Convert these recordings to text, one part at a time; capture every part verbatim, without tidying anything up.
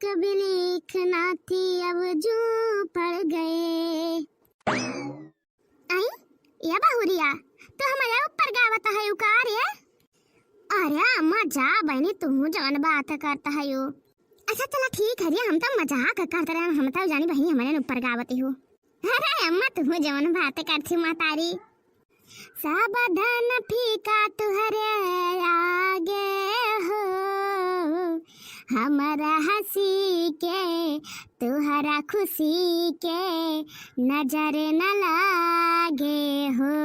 कभी लेख नाती अब जू पड़ गए। आई, या बहुरिया, तू हमरे ऊपर गावत है का रे? अरे अम्मा जा बहिनी, तू जवन बात करत हयू। अच्छा चला ठीक है रे, हम तो मजाक करत रहे, हम तो जानी बहिनी हमरे ऊपर गावत हो। अरे अम्मा तू जवन बात करत ही महतारी। सावधान फीका तुहरे आगे हो, हमरा हंसी के तुहरा खुशी के नजर न लागे हो।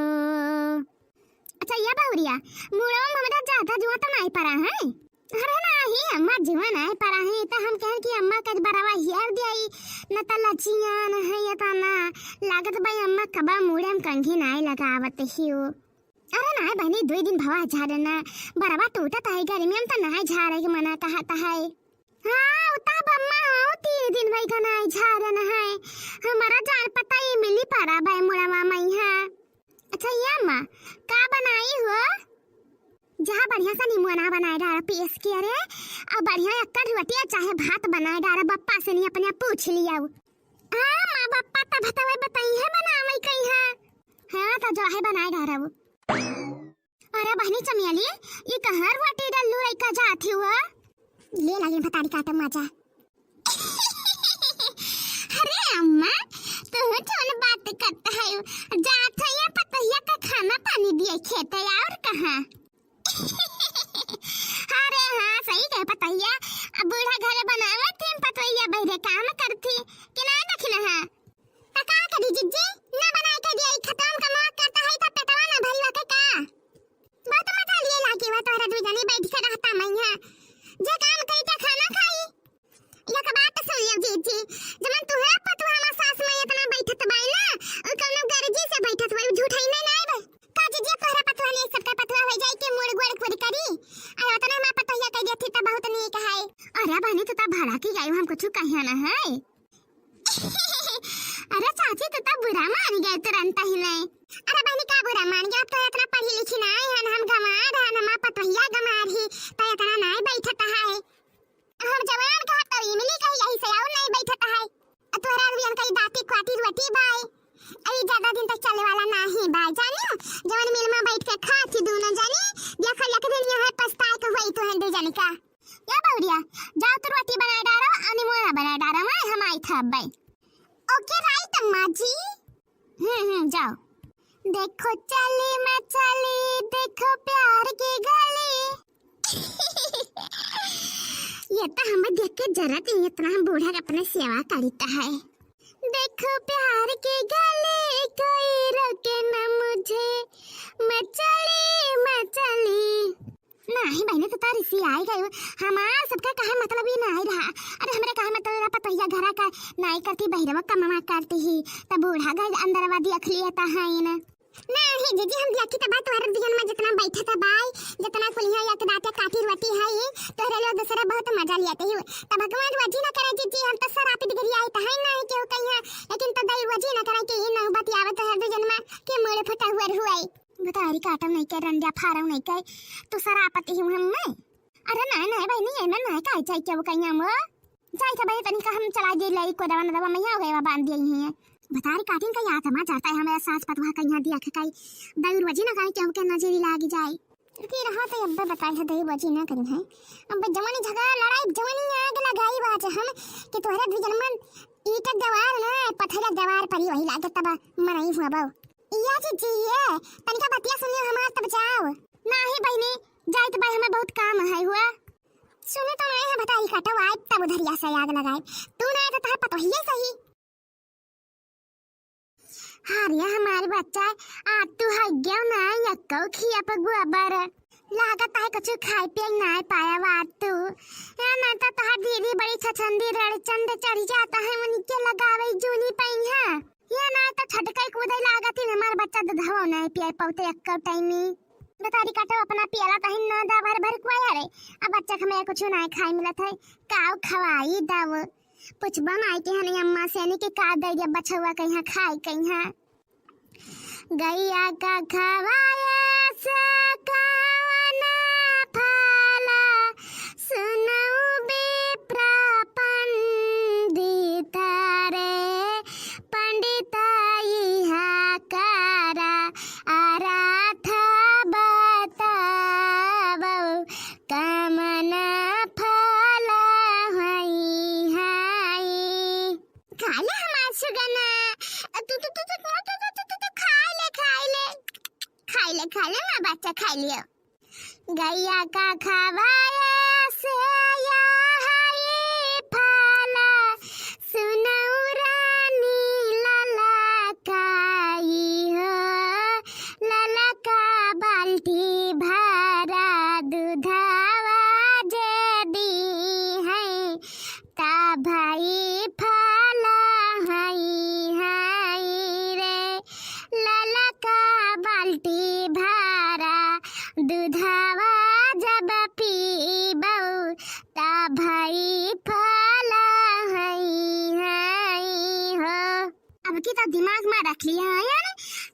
अच्छा या बहुरिया, मुड़वा में हमरा ज्यादा जुआ तो नहीं पड़ा है? अरे नाही अम्मा, जुआ नहीं पड़ा है, तो हम कहन कि अम्मा का बरवा हेर दियाई, न त लचियान है ये तना, लागत बा अम्मा कबा मुड़े में कंघी नहीं लगावत हियो। अरे नाही बहिनी, दुई दिन भवा झारे ना, बरवा टूटत है, गर्मी में तो नहीं झारे के मना कहत है। हाँ, उ तब अम्मा हो, तीन दिन भई का नाही झारे ना है, हमारा जान पता ही मिली पड़ा भाई मुड़वा मई है। अच्छा ये अम्मा, का बनाई हो? जहाँ बढ़िया सा नींबू ना बनाए डारा पीस के रे, और बढ़िया एक रोटी चाहे भात बनाए डारा, बप्पा से नहीं अपने आप पूछ लिया। हाँ माँ, बप्पा तब हतवे बताई है बनावे कहीं है। हाँ तो जो है बनाए डारा वो। अरे बहनी चमेली, ये कहाँ रोटी डल्लू लइका जात ही हुआ? ले लागी भतारी काटम मजा। अरे अम्मा, तू जौन बात करत है, जात है या पतोहिया का खाना पानी दिए खेते और कहाँ? अरे हाँ, सही कहे पतोहिया, अब बूढ़ा घरे बनावत थी, पतोहिया बहिरे काम करती, कि ना देखना है? त का करी जिज्जी, ना बनाए के दिए, खतम कमवा करत है, त पेटवा ना भरी वा के का? बहुत मजा लिए लागी हुआ तोहरा दू जनी बैठ के रहता मैया। जे काम करी ते खाना खाई। एक बात सुन लियो जीजी, जमन तुहरा पतुआ हमार सास में इतना बैठत बाई ना, उ कौनो गर्जी से बैठत बाई, झूठाई नहीं ना आइब। का जीजी तोहरा पतुआ नहीं, सबका पतुआ हो जाई के मुड़ गोड़ कुड़ करी। अरे उतना हमार पतोहिया कह देती त बहुत नीक है। अरे बहनी तू त भड़ा की गई, हम कुछ कहिया ना है। अरे चाची, तू तो बुरा मान गए तुरंत ही नहीं। अरे बहनी, का बुरा मान गया? अब तो इतना पढ़ी लिखी ना है, हम गंवार है, हमार पतोहिया गंवार ही, तो इतना ना बैठत है। हम जवान कहा तो इमली कही यही से और नहीं बैठत है। और तोहरा भी इनका दाती क्वाटी रोटी बाय, अभी ज्यादा दिन तक चले वाला नहीं बाय, जानियो? जवन मिल में बैठ के खाती दोनों जानी, देखो एक दिन यहाँ पछताए के हुई तो है दो जन का। या बौरिया, जाओ तू रोटी बनाए डारो, अनी मोना बनाए डारो, मैं हम आई था अब्बे। ओके राइट अम्मा जी। हम्म हम्म, जाओ। देखो चली मैं चली, देखो प्यार की गली। ये तो हमें देख के जरूरत नहीं, इतना हम बूढ़ा अपने सेवा करता है। देखो प्यार की गली, कोई रोके ना मुझे, मैं चली मैं चली। नाही बहिनी, तू तो रिसी आई गई। हमार सबका कहे मतलब ही नाही रहा। अरे हमरे कहे मतलब रहा पतोहिया घरा का नाही करती, बहिरवा कमवा करती ही, तब बूढ़ा घर अंदरवा देख लिया ता है ना। नाही जीजी, हम देखी तब तोहरे दियन में जितना बैठा था बाई, जितना कुलिया एक दाते काटी रोटी है, तोहरे लोग दूसरे बहुत मजा लिया थे। तब भगवान रोजी ना करे जीजी, हम तो सरापित गिरी आई तो है नाही केहू कहिया, लेकिन तो दई रोजी ना करे कि ई ना बतियावत तोहरे दियन में कि मुड़े फटा हुआ हुआ। बतारी काटम नहीं के, रंडिया फारम नहीं के, तू सरापत ही हूँ हम मैं। अरे नहीं नहीं बहिनी, ये मैं नहीं काई जाई के वो कहीं हम जाई था भाई, तनी का हम चला दे लाई को दवा न दवा मैया हो गए बांध दिया ही है। बतारी काटिन का याद हमार जाता है, हमारा सास पतवा कहीं दिया के काई दई रोजी ना काई के हमके नजरी लाग जाए। रुकी रहा तो अब्बे बताई है, दई रोजी ना करी है। अब जवानी झगड़ा लड़ाई, जवानी आग लगाई बात हम कि तोहरे भी जन्मन ईट दीवार ना, पत्थर दीवार पर ही वही लागे तब मरई हुआ बाऊ। या जीजी, ये तनिका बतिया सुनियो हमार तब जाओ। नाही बहिनी, जाइत बाई, हमें बहुत काम है हुआ। सुने तो नहीं है, बताई काटो आए तब उधरिया से आग लगाए। तू ना आए तो तहार पतोहिए सही। हाँ रे हमार बच्चा, आ तू है गयो ना यक्को खिया पे गोबर। लागत है कुछ खाए पिए ना पाया वा तू। या ना तो तहार दीदी बड़ी छछंदी रड़ चंद चढ़ जाता है, उनके लगावे जूनी पई है। ये ना तो छटकई कूदे लागत ही, हमार बच्चा दूधवा नहीं पिए पौते एक्को टाइमी। बतारी काटो अपना पियला तहिन ना दा भर भर कुआ रे। अब बच्चा के हमें कुछ ना खाए मिलत है, काव खवाई दाव। पूछबा माई के हने अम्मा से ने के का दे दे बछवा कहीं खाए कहीं। गैया का खवाए से कवना फला सुनऊ विप्र खा ले माँ बच्चा, खा लियो। गैया का खवाए से या हई फला, सुनऊ रानी ललकाई हो, ललका बाल्टी भरा दुधावा जे दी है, ता भाई फला हई हई रे, ललका बाल्टी भरा दुधावा जब पीबऊ, ता भाई फला हई हई हो। अब की तो दिमाग में रख लिया है यार,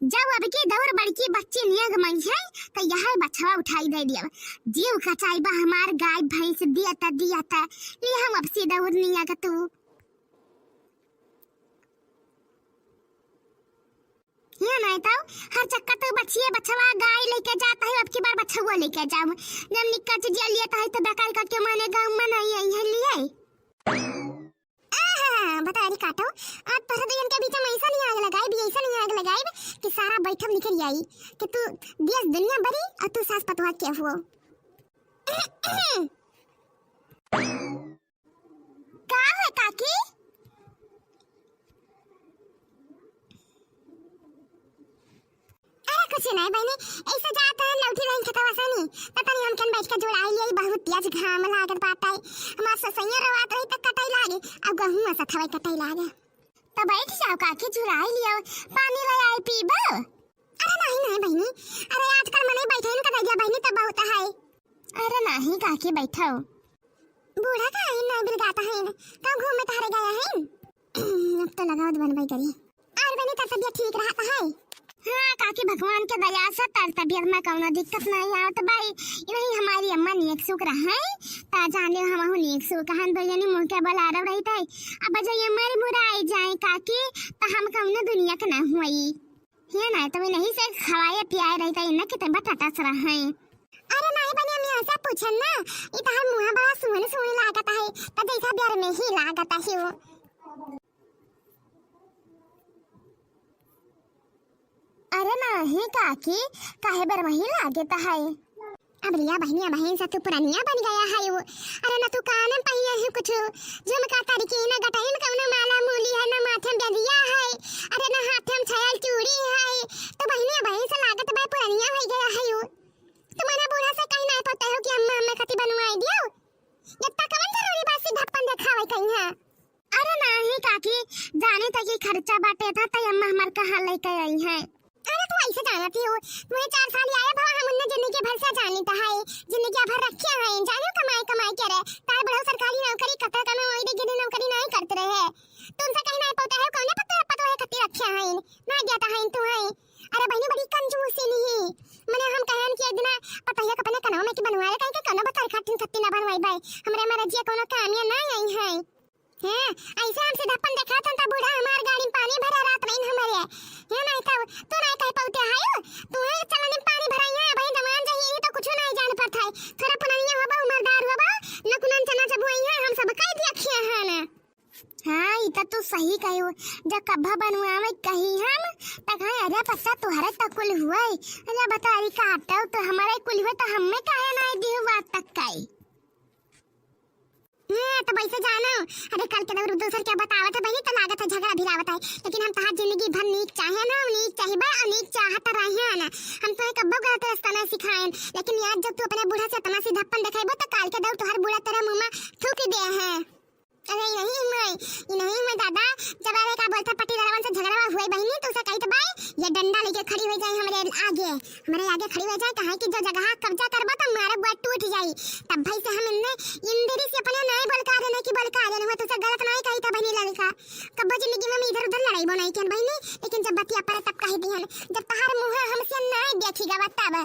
जब अब की दौर बड़की बच्ची नियग मई है, तो यह बछवा उठाई दे दिया। जीव कचाई बा हमार गाय भैंस दिया ता, दिया ता, ये हम अब सी दौर नियग तू। ये नहीं तो हर चक्कर तो बछिए बछवा गाय लेके जाता है, अब की बार बछवा लेके जाऊँ। जब निक्का चीजिया लिए तो है तो बेकार करके माने गाँव में नहीं आई है लिए। आहा, बता रही काटो, आज तोहरा दुइयन के बीच में ऐसा नहीं आग लगाई भी, ऐसा नहीं आग लगाई कि सारा बैठक निकल आई कि तू देश दुनिया बरी और तू सास पतवा के हुओ। का है काकी? अरे कुछ नहीं बहिनी, ऐसे जात है लौटी रही खेतवा से नी, त तनी हमकन बैठ के जुड़ाई लिया, बहुत तेज घाम लागत बाटे। हमार ससैया रोवात रही त कटाई लागे, अब गहूं में सथवे कटाई लागे। त बैठ जाओ काकी, जुड़ाई लियो, पानी ले आई पीबो। अरे नहीं नहीं बहिनी, अरे आजकल मने बैठे न कटैया बहिनी त बहुत है। अरे नहीं काकी बैठो। बूढ़ा का है ना बिलगाता है, कहूँ घूमे टहरे गया है। अब तो लगावत बनबई करी। और बनी तबियत ठीक रहत है? हाँ काकी, भगवान के दया से तर तबियत में कौनो दिक्कत नहीं आवत बाई। यही हमारी अम्मा नेक सुख रहे, ता जाने हमहू नेक सुख हन, दो जनी मुँह के बलारव रही थे। अब जो ये मर मुराई जाए काकी, तो हम कौनो दुनिया के ना हुई। ये ना तो नहीं से खवाए पियाए रही थे, इन्हें कितने बटाटा सरा है। अरे नहीं बनी, हम यहाँ से पूछन ना, ई तहार मुँह बड़ा सुन सुन लागत है, तो जैसा बियर में ही लागत है वो। अरे नाही काकी, काहे बरमही लागत है? अब लिया बहिनिया, बहिन से तू पुरनिया बन गया है वो। अरे न तू कान में पहिया है कुछ, झुमका तड़की, न गटई में कौनो माला मूली है, न माथे में बिंदिया है, अरे न हाथे में छयल चूड़ी है। तो बहिनिया बहिन से लागत बा पुरनिया हो गया है वो। तू मने बूढ़ा से कहीं नहीं पता हो कि अम्मा अम्मा खातिर बनवाई दियो। इतना कवन जरूरी बा सिद्धप्पन देखावे कहीं है? अरे नाही काकी, जाने तक ही खर्चा बाटे था, तई अम्मा हमार कहाँ लेके आई है। अरे तू ऐसे जानती हो, मुझे चार साल आया भवा, हम उन्हें जिंदगी भर से जानी तो है, जिंदगी भर रखे हैं, जाने कमाई कमाई के रहे, तार बड़ा सरकारी नौकरी कतरा कमे वही दे, गिरी नौकरी नहीं करते रहे। तुमसे कहीं नहीं पता है, कौन पता पता है कत्ती रखे हैं, ना गया तो है तू है। अरे बहनी बड़ी कंजूसी नहीं, मने हम कहन कि एक दिन पता है अपने कनाव में की बनवा ले, कहीं के कौनो बता खाटिन खत्ती ना बनवाई भाई, हमरे मरजिया कौनो कामिया ना आई है। हैं, ऐसे हम सिद्धप्पन देखा था, तब बूढ़ा हमार गाड़ी में पानी भरा रात रहीन हमारे। हैं, नहीं तब तू नहीं कह पाते हायो, तू है चलन में पानी भराई है, भाई जवान जही ही तो कुछ नहीं जान पड़ता है। थोड़ा पुरानिया हो बा, उमरदार हो बा, न कुनन चना चबुआई है, हम सब कह दिया खिया है ना। हाँ, ई त तू सही कही हो। जब कब्बा बनवावे कही हम, त कहे, "अरे पत्ता तोहरे त कुल हुए, अरे बता रही काटो तो हमारे कुल हुए तो हमें काहे नहीं दिहु बात तक काई?" हाँ, तो वैसे जानो, अरे कल के दौर दूसर क्या बतावत है बहनी, तो लागत है झगड़ा भिड़ावत है, लेकिन हम तहार जिंदगी भर नीक चाहे ना, हम नीक चाहिबे और नीक चाहत रहे ना। हम तो एक अब्बो गलत रास्ता ना सिखाएन, लेकिन यार जब तू अपने बूढ़ा से इतना सीधापन देखेबो तो काल के दौर तोहर बूढ़ा तेरा मुंह में थूक दे है। अरे नहीं मैं, ये नहीं मैं दादा, जब अरे का बोलता पट्टीदारवन से झगड़ा हुए बहनी, तो उसे कही तो भाई ये डंडा लेके खड़ी हो जाए हमरे आगे। हमारे आगे खड़ी हो जाए, कहा कि जो जगह कब्जा करबा तो मारे बुआ टूट जाई। तब भाई से हम इन्ने इंदिरी से अपने नाई बोल का देने की बोल का देने हुआ, तुझे गलत नाई कही था बहनी लड़का। कब्बो जिंदगी में हम इधर उधर लड़ाई बनाई कियन बहनी, लेकिन जब बतिया पड़े तब कह दिहन, जब तहार मुँह हमसे नाई देखी गवा तब।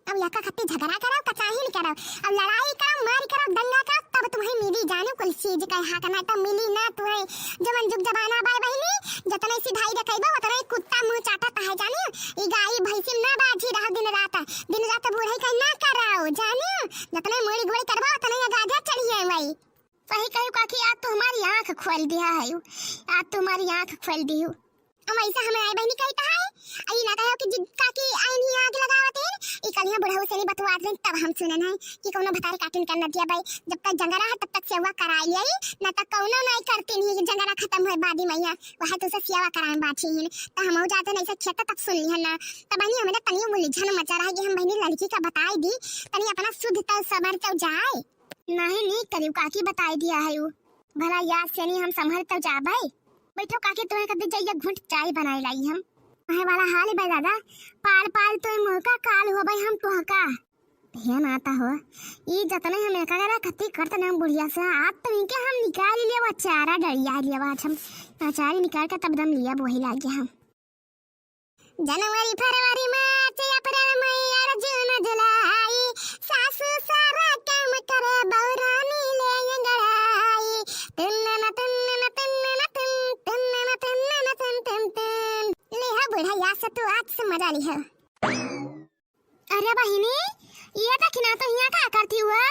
अब यका खत्ती झगड़ा करो, कचाहिन करो, अब लड़ाई करो, मार करो, दंगा करो, तब तुम्हें मिली जानू कुल चीज कहे हाथ ना तो मिली ना तुम्हें। जवन जुग जमाना बाय बहनी, जतने सिधाई देखैबो, उतने कुत्ता मुंह चाटत है, जानियो। ई गाई भैंसी ना बाजी रहो दिन रात, दिन रात बूढ़े के ना कराओ, जानियो। जतने मुड़ी गुड़ी करबो, उतने आगे चढ़िए वही। सही कही काकी, आज तो हमारी आँख खोल दिया है, आज तो हमारी आँख खोल दी हो। हम ऐसा हमें आए बहनी कहता है, आई ना कहो कि जिद काकी आई नहीं आग लगावत है, कल यहाँ बुढ़ऊ से नहीं बतुआत रही, तब हम सुनन है कि कौनो भतारी काटिन कर नदिया बाई, जब तक जंगरा है तब तक सेवा कराई आई, ना तक कौनो नहीं करती नहीं, जंगरा खत्म होए बादी मैया वह तुझसे सेवा कराए बाठी ही। तो हम जाते नहीं से खेत तक सुन लिया ना, तब बहनी हमें तनियो मुली झन मचा रहा कि हम बहनी लड़की का बताई दी, तनी अपना शुद्ध तल समर तो जाए। नहीं, नहीं करियो काकी बताई दिया है उ। भला याद से नहीं हम संभल तो जाबे। बैठो काकी, तुम्हें कभी जाइए घुट चाय बनाए लाई हम। कहे वाला हाल है बे दादा, पाल पाल तो मुँह का काल हो भाई हम तुह का। ध्यान आता हो, ई जतने हम एका करा खत्ती करत ना बुढ़िया से, आज तो इनके हम निकाल लिया वो चारा डरिया लिया आज हम। चारी निकाल के तब दम लिया वही लागे हम। जनवरी, फरवरी, मार्च, अप्रैल, मई, और जून, जुलाई, सासू सारा काम करे, बहू रानी ले अंगड़ाई। तिन्नन, तिन्नन, तिन्नन, तिन, तिन्नन, तिन्नन, तिन, तिन, तिन। ले हा बुढ़ा, या से तू आज से मजा ली है। अरे बहिनी, ये देखी ना तो यहाँ का करती हुआ?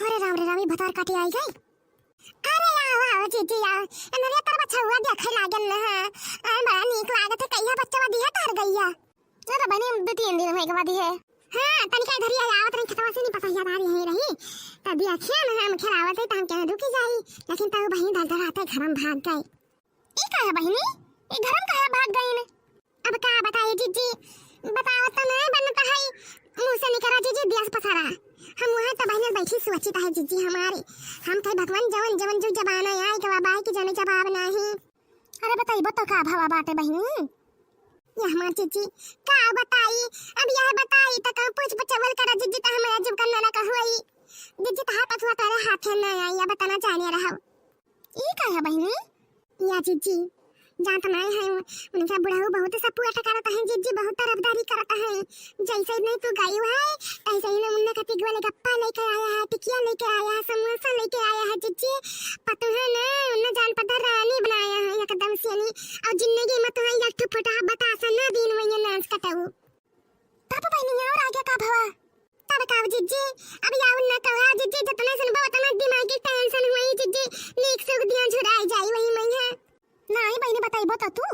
अरे राम रे राम, ई भतार काटी आई गई। अरे आओ, आओ जीजी आओ। एनरिया तर बछुआ देखे लागल न है। अरे बड़ा नीक लागत है, कहिया बच्चा दिया तार गइया। अरे बनी दो तीन दिन होए के बाद ही है। हाँ, तनिका इधर ही आवत रही, खेतवा से नहीं पता याद आ रही है रही। तब देखिए ना हम खेलावत है, तो हम कहे रुकी जाई, लेकिन तब बहिनी दल दल आते घर में भाग गई। ई का है बहिनी? ई घर में काहे भाग गईन? अब का बताई जीजी, बतावत तो नहीं बनत है, मुँह से निकरा जीजी दियस पसारा। हम वहाँ तो बहिनी बैठी सोचित है जीजी हमारी, हम कहे भगवान जवन जवन जो जमाना आए के बाबा की जने जवाब नहीं। अरे बताइबो तो का भवा बाटे बहिनी? ये हमार जीजी का बताई, अब यह बताई तो कहूँ पूछ पचवल करा जीजी तो हमारे अजीब करना ना कहवाई। जीजी तो हाथ पछुआ तेरे हाथे ना आई, या बताना जाने रहो। ई का है बहिनी? या जीजी, जानत नाय है, उनका बुढ़ऊ बहुत सपोर्ट करत है जीजी, बहुत तरफदारी करत है। जैसे नहीं तू गई है, तैसे ही ना उनने कति गोलगप्पा लेके आया है, टिकिया लेके आया है, समोसा लेके आया है जीजी। पतोह ने उन्हें जान पता रानी बनाया है एकदम से नहीं। और जिंदगी में तुम्हें एक ठो फुटहा बतासा ना दिन में ये नाच कटाऊ। तब बहिनी और आगे का भवा? तब का जीजी, अब या उन्ना कहा जीजी, जितना सुनबो उतना दिमाग की टेंशन हुई जीजी, नीक सुख दिया झुराई जाई वही मई है। नहीं बहिनी, बताइबो तो तू।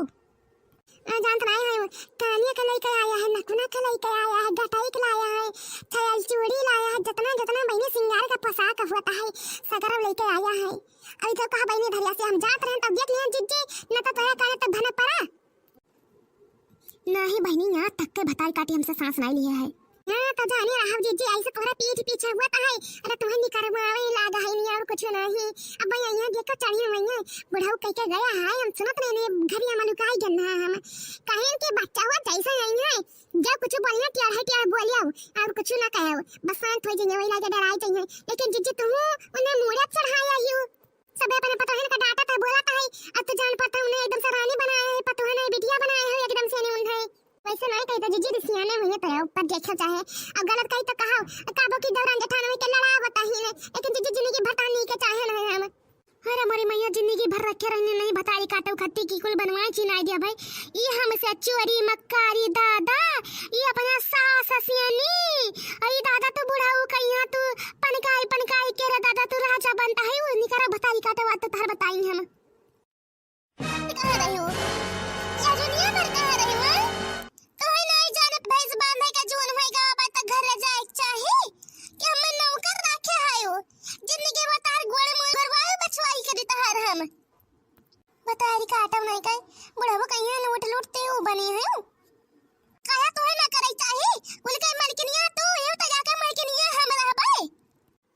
आ, जानत नहीं है, कानिया के लेके आया है, नकुना के लेके आया है, गटाई के लाया है, छयल चूड़ी लाया है, जितना जितना बहिनी सिंगार का पोशाक होता है, सगरव लेके आया है। अभी तो कहा बहिनी धरिया से हम जात रहे तब देख लिया जीजी, न तो तोरा काने तक भनक पड़ा। नाही बहिनी, यहाँ तक के भताई काटी हमसे सांस नाई लिया है। हाँ, तो जाने रहा जीजी, ऐसे तोहरा पीठ पीछे हुआ तो है। अरे तुम्हें निकरवावे लागा है नहीं और कुछ नहीं। अब भाई यहाँ देखो चढ़ी हुई है, बुढ़ऊ कह के गया है, हम सुनत नहीं, नहीं घरिया में लुकाई गन है हम। कहें कि बच्चा हुआ जैसे आई है, जब कुछ बोलिए टियार है टियार बोलियो और कुछ ना कहो, बस शांत हो जाइए, वही लागे डराई जाइए। लेकिन जीजी तुम उन्हें मूड़े चढ़ाया यू। सबे अपने पतोहन का डांटत है, बोलत है, अब तो जान पड़ता उन्हें एकदम से रानी बनाए है, पतोहन है, बिटिया बनाए है, एकदम से नहीं उन्हें। वैसे नहीं कही तो जीजी दी सियाने हुई है तो ऊपर देखो चाहे, अब गलत कही तो कहो, काबो की दौरान जेठान हुई के लड़ा बताही ने, लेकिन जीजी जिंदगी भर तानी के चाहे नहीं हम। अरे मोरी मैया, जिंदगी भर रखे रहने नहीं भतारी काटो खट्टी की कुल बनवाए चिनाई दिया भाई, ये हमसे चोरी मक्कारी दादा, ये अपना सास सियानी, अरे दादा तू बुढ़ऊ कहिया तू पनकाई, पनकाई के रे दादा, तू राजा बनता है, वो निकरा भतारी काटे वात तो तार बताई हम। कहाँ रही हो? या दुनिया भर कहाँ रही हो? तोहे नहीं जानत भैंस बांधे का जून होई गा, अब तक घर जाए के चाही कि हमें नौकर रखे है हो। जिंदगी भर तार गोड़ मुँह भरवाए बछवाई करी तहार हम। बतारी काटम नहीं कहे, बुढ़ऊ कहिया लूट लूट ते ऊ बनी है। काया तोहे ना करे चाही, उनके मलकिनिया तू, यो तो जाके मलकिनिया हम रहबे।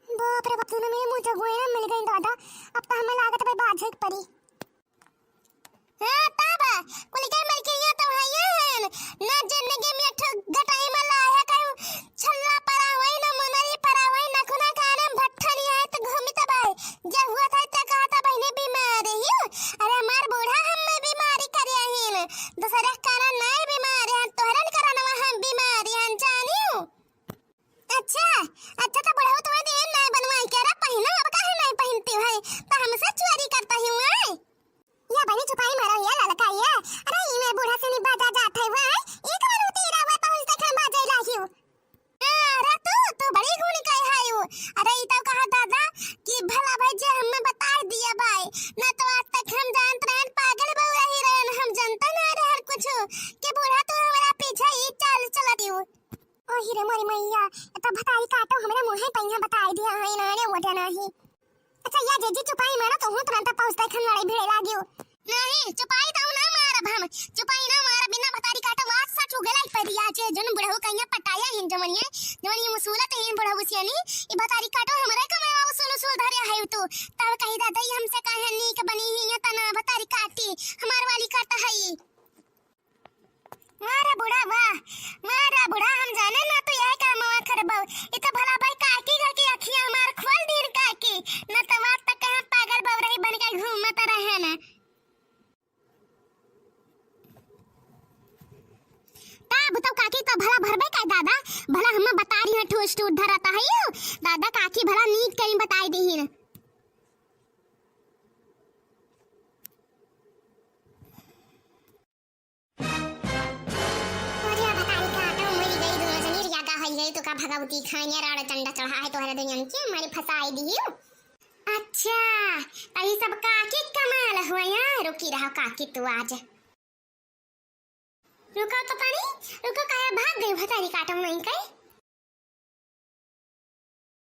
बाप रे बाप, दोनों में मुँह जगुए मिल गई दादा। अब तो हमें लागत भाई बाझे के पड़ी। हाँ, तब कुल के मलकिनिया तो हइये हन। ना जिंदगी में एक ठो गटाई में लाया कहीं छल्ला पड़ा हुई, ना मुनरी पड़ा हुई, ना खुना काने में भट्ठा नहीं आए तो घूमी तब आए। जब हुआ था तो कहा था बहिनी बीमार ही। अरे हमार बूढ़ा हम में बीमारी करे आहिन। दूसरे कारण नहीं बीमार है, तोहरन कारण हम बीमार हैं, जानियो। अच्छा, अच्छा, तो बुढ़ऊ तुम्हें दिए नहीं बनवाई के रे, पहनो, अब काहे नहीं पहनती है? तो हमसे चोरी करता ही हुआ है। या बनी छुपाई मारो, ये ललका ये। अरे, ई में बूढ़ा से निब्बा जा जात है हुआ है। ई कवन उतीरा हुआ पहुँच तक हम बाजे लाहियो। अरे तू, तू बड़ी गुण कहे है यू। अरे ई तो कहा दादा कि भला भाई जे हमें बता दिया भाई, ना तो आज तक हम जानत रहन पागल बहू रही रहन, हम जनते ना रहन कुछ कि बूढ़ा तू हमारा पीछे ई रे मोरी मैया, ए तो भतारी काटो हमरे मुँहे पे यहाँ बताई दिया है, इन्होंने वोटे नहीं। अच्छा, या जे जी चुपाई मारो तो हूँ तुरंत पहुँचते खन लड़ाई भिड़े लागियो। नहीं, चुपाई तो ना मारब हम, चुपाई ना मारब, बिना भतारी काटो वात सा चुगलाई पर दिया जे जन बुढ़ऊ कहिया पटाया हिन जमनिए, जमनिए मुसूलत हिन बुढ़ऊ सियानी, ई भतारी काटो हमरे कमावा उसूल उसूल धरे है तू, तब कही दादा ई हमसे काहे नीक बनी ही, ये तना भतारी काटी, हमार वाली काटा है ई। वाह रे बूढ़ा, वाह, वाह रे बूढ़ा, हम जाने ना तू यह काम करबो। इ तो भला भाई काकी घर की अखियां हमार खोल दीन काकी, न तो बात तक हम पागल बउरही बन के घूमत रहे ना। ता बताओ काकी तो भला भरबे का दादा, भला हम बता रही है ठूस ठूस धरता है यू। दादा काकी भला नीक कहीं बताई दी ही। अरे बताई का तो मरी गई दोनों जनी, रिया का हई गई तो का भगवती खाइने राड़ चंडा चढ़ा है तोहरे दुनिया में के मारी फंसाई दी। अच्छा, तई सब काकी कमाल हुआ यार, रुकी रहो काकी तू आज। रुको तो तनी, रुको, काहे भाग गई भतारी काटो नहीं कई?